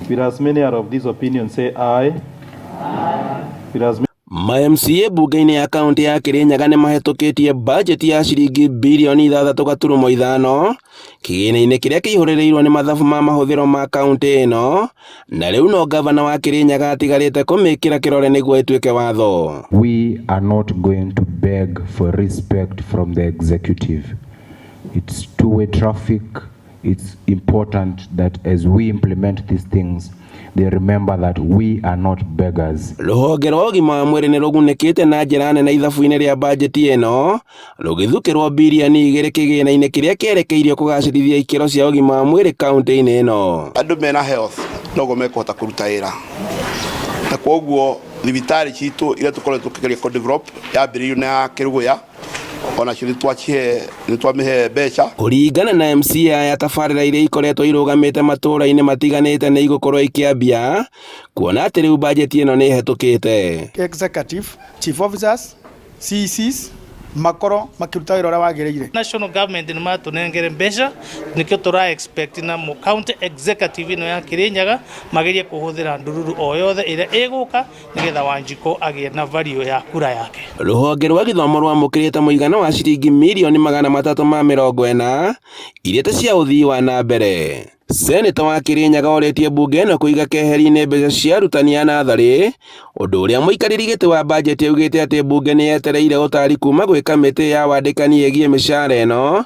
Will as many are of this opinion say aye. Will as Ma MCA mbunge-inĩ ya kaunti ya Kirinyaga nĩmahĩtũkĩtie bajeti ya ciringi birioni 6.5 kĩgĩna-inĩ kĩrĩa kĩihũrĩrĩirwo nĩ mathabu ma mahũthĩro ma kaunti ĩno, na rĩu no ngavana wa Kirinyaga atigarĩte kũmĩkĩra kĩrore nĩguo ĩtuĩke watho. We are not going to beg for respect from the executive. It's two-way traffic. It's important that as we implement these things, they remember that we are not beggars. Rũhonge rwa ũgima wa mwĩrĩ nĩ rũgunĩkĩte na njĩra nene ithabu-inĩ rĩa bajeti ĩno, rũgĩthukĩrwo birioni 2 kĩgĩna-inĩ kĩrĩa kĩerekeirio kũgacĩrithia ikĩro cia ũgima wa mwĩrĩ kaunti-inĩ ĩno. Andũ mena health noguo mekũhota kũruta wĩra, na koguo thibitarĩ citũ iria tũkoretwo tũkĩgeria kũ develop yambĩrĩirio na ya Kĩrũgũya, onacio nĩ twamĩhe mbeca. Kũringana na MCA aya, tabarĩra iria ikoretwo irũgamĩte matũũra-inĩ matiganĩte nĩ igũkorwo ikĩambia kuona atĩ rĩu bajeti ĩno nĩ ĩhetũkĩte. Executive, chief officers, CECs makorwo makiruta wĩra ũrĩa wagĩrĩire. National government nĩ matũnengere mbeca, nĩkĩo tũra expect na county executive ĩno ya Kirinyaga magerie kũhũthĩra ndururu o yothe ĩrĩa ĩgũka nĩgetha Wanjikũ agĩe na value ya kura yake. Rũhonge rwa gĩthomo rwamũkĩrĩte mũigana wa ciringi mirioni 340 iria ta cia ũthii wa na mbere. Seneta wa Kirinyaga orĩtie mbunge ĩno kũiga keheri-inĩ mbeca cia arutani a natharĩ, ũndũ ũrĩa mũikarĩri gĩtĩ wa bajeti augĩte atĩ mbunge nĩ yetereire ũtaari kuma gwĩ kamĩtĩ ya wandĩkani ĩgiĩ mĩcara ĩno,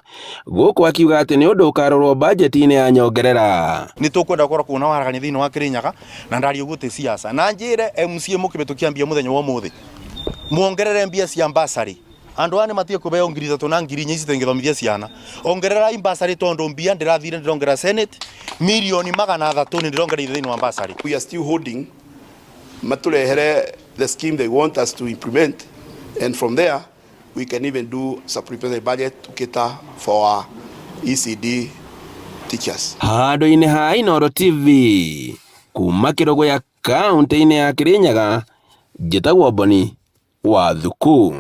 gũkũ akiuga atĩ nĩ ũndũ ũkarorwo bajeti-inĩ ya nyongerera. Nĩ tũkwenda gũkorwo kuona waragania thĩinĩ wa Kirinyaga, na ndaria ũguo ti siasa, na njĩre MCA mũkĩbĩtũkia mbia mũthenya wa ũmũthĩ muongerere mbia cia bursary. Andu aya nĩ matige kũheo 3,000 na 4,000 ici tũngĩthomithia ciana. Ongererai bursary, tondũ mbia ndĩrathire ndĩrongera Senate 300,000, nĩ ndĩrongereire thĩinĩ wa bursary. We are still holding maturehere the scheme they want us to implement, and from there we can even do supplementary budget to cater for our ECD teachers. Handũ-inĩ ha Inooro TV kuma Kĩrũgũya, kaunti-inĩ ya Kirinyaga, njĩtagwo Boni wa Thuku.